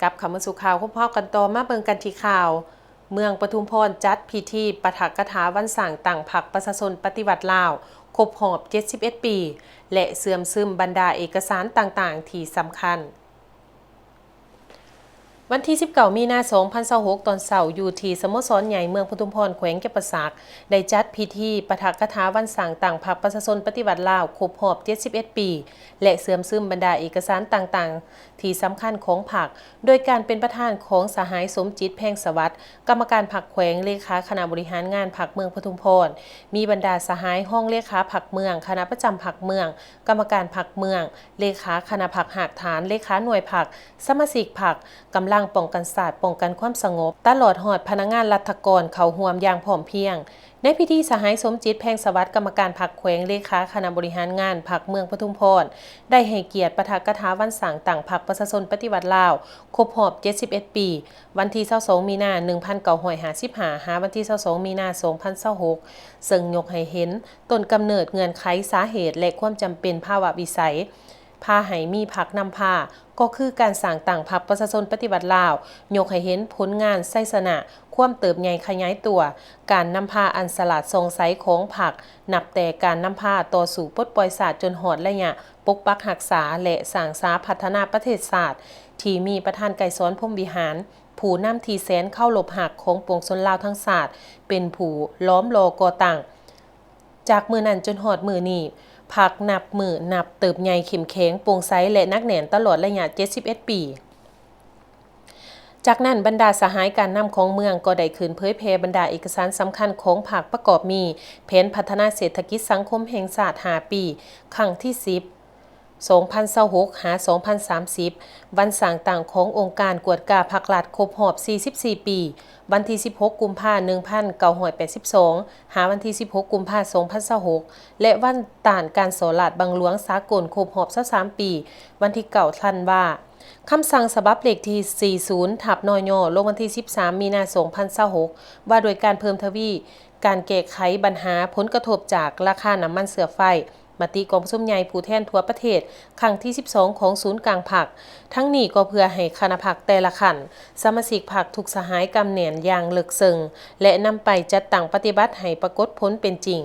ກັບເຂົ້າມາສູ່ຂ່າວ ພົບເຮົາກັນຕໍ່ ມາເບິ່ງກັນທີ່ຂ່າວ. ເມືອງປະທຸມພອນຈັດພິທີປາຖະກະຖາວັນສ້າງຕັ້ງພັກປະຊາຊົນປະຕິວັດລາວ ຄົບຮອບເຈັດສິບເອັດປີ ແລະ ເຊື່ອມຊຶມບັນດາເອກະສານຕ່າງໆທີ່ສຳຄັນ. ວັນທີສິບເກົ້າ ມີນາ ສອງພັນຊາວຫົກ ຕອນເຊົ້າ ຢູ່ທີ່ສະໂມສອນໃຫຍ່ເມືອງປະທຸມພອນ ແຂວງຈຳປາສັກ ໄດ້ຈັດພິທີປາຖະກະຖາວັນສ້າງຕັ້ງພັກປະຊາຊົນປະຕິວັດລາວ ຄົບຮອບເຈັດສິບເອັດປີ ແລະ ເຊື່ອມຊຶມບັນດາເອກະສານຕ່າງໆ ທີ່ສຳຄັນຂອງພັກ ໂດຍການເປັນປະທານຂອງສະຫາຍ ສົມຈິດ ແພງສະຫວັດ ກຳມະການພັກແຂວງ, ເລຂາຄະນະບໍລິຫານງານພັກເມືອງປະທຸມພອນ, ມີບັນດາສະຫາຍຮອງເລຂາພັກເມືອງ, ຄະນະປະຈຳພັກເມືອງ, ກຳມະການພັກເມືອງ, ເລຂາຄະນະພັກຮາກຖານ, ເລຂາໜ່ວຍພັກ, ສະມາຊິກພັກ, ກຳລັງປ້ອງກັນຊາດ, ປ້ອງກັນຄວາມສະຫງົບ, ຕະຫຼອດຮອດພະນັກງານລັດຖະກອນເຂົ້າຮ່ວມຢ່າງພ້ອມພຽງ. ໃນພິທີ, ສະຫາຍ ສົມຈິດ ແພງສະຫວັດ ກຳມະການພັກແຂວງ, ເລຂາຄະນະບໍລິຫານງານພັກເມືອງປະທຸມພອນ ໄດ້ໃຫ້ກຽດປາຖະກະຖາວັນສ້າງຕັ້ງພັກປະຊາຊົນປະຕິວັດລາວ ຄົບຮອບເຈັດສິບເອັດປີ, ວັນທີຊາວສອງ ມີນາ ໜຶ່ງພັນເກົ້າຮ້ອຍຫ້າສິບຫ້າ ຫາວັນທີຊາວສອງ ມີນາ ສອງພັນຊາວຫົກ ເຊິ່ງຍົກໃຫ້ເຫັນຕົ້ນກຳເນີດ, ເງື່ອນໄຂ, ສາເຫດ ແລະ ຄວາມຈຳເປັນພາວະວິໄສ ພາໃຫ້ມີພັກນຳພາ ກໍຄືການສ້າງຕັ້ງພັກປະຊາຊົນປະຕິວັດລາວ, ຍົກໃຫ້ເຫັນຜົນງານໄຊຊະນະ, ຄວາມເຕີບໃຫຍ່ຂະຫຍາຍຕົວ, ການນຳພາອັນສະຫຼາດສ່ອງໃສຂອງພັກ ນັບແຕ່ການນຳພາຕໍ່ສູ້ປົດປ່ອຍຊາດຈົນຮອດໄລຍະປົກປັກຮັກສາ ແລະ ສ້າງສາພັດທະນາປະເທດຊາດ ທີ່ມີປະທານ ໄກສອນ ພົມວິຫານ ຜູ້ນຳທີ່ແສນເຄົາລົບຮັກຂອງປວງຊົນລາວທັງຊາດ ເປັນຜູ້ລ້ອມຫຼໍ່ກໍ່ຕັ້ງ. ຈາກມື້ນັ້ນຈົນຮອດມື້ນີ້, ພັກນັບມື້ນັບເຕີບໃຫຍ່ເຂັ້ມແຂງ, ໂປ່ງໃສ ແລະ ໜັກແໜ້ນຕະຫຼອດໄລຍະເຈັດສິບເອັດປີ. ຈາກນັ້ນ, ບັນດາສະຫາຍການນຳຂອງເມືອງກໍໄດ້ຂຶ້ນເຜີຍແຜ່ບັນດາເອກະສານສຳຄັນຂອງພັກ ປະກອບມີ ແຜນພັດທະນາເສດຖະກິດສັງຄົມແຫ່ງຊາດຫ້າປີ ຄັ້ງທີສິບ ສອງພັນຊາວຫົກ ຫາ ສອງພັນສາມສິບ, ວັນສ້າງຕັ້ງຂອງອົງການກວດກາພັກລັດຄົບຮອບສີ່ສິບສີ່ປີ, ວັນທີສິບຫົກ ກຸມພາ ໜຶ່ງພັນເກົ້າຮ້ອຍແປດສິບສອງ ຫາ ວັນທີສິບຫົກ ກຸມພາ ສອງພັນຊາວຫົກ ແລະ ວັນຕ້ານການສໍ້ລາດບັງຫຼວງສາກົນຄົບຮອບຊາວສາມປີ, ວັນທີເກົ້າ ທັນວາ. ຄຳສັ່ງສະບັບເລກທີສີ່ສິບ ທັບ ນຍ ລົງວັນທີສິບສາມ ມີນາ ສອງພັນຊາວຫົກ ວ່າດ້ວຍການເພີ່ມທະວີການແກ້ໄຂບັນຫາຜົນກະທົບຈາກລາຄານ້ຳມັນເຊື້ອໄຟ, ມະຕິກອງປະຊຸມໃຫຍ່ຜູ້ແທນທົ່ວປະເທດ ຄັ້ງທີສິບສອງ ຂອງສູນກາງພັກ. ທັງນີ້ກໍເພື່ອໃຫ້ຄະນະພັກແຕ່ລະຂັ້ນ, ສະມາຊິກພັກທຸກສະຫາຍກຳແໜ້ນຢ່າງເລິກເຊິ່ງ ແລະ ນຳໄປຈັດຕັ້ງປະຕິບັດໃຫ້ປາກົດຜົນເປັນຈິງ.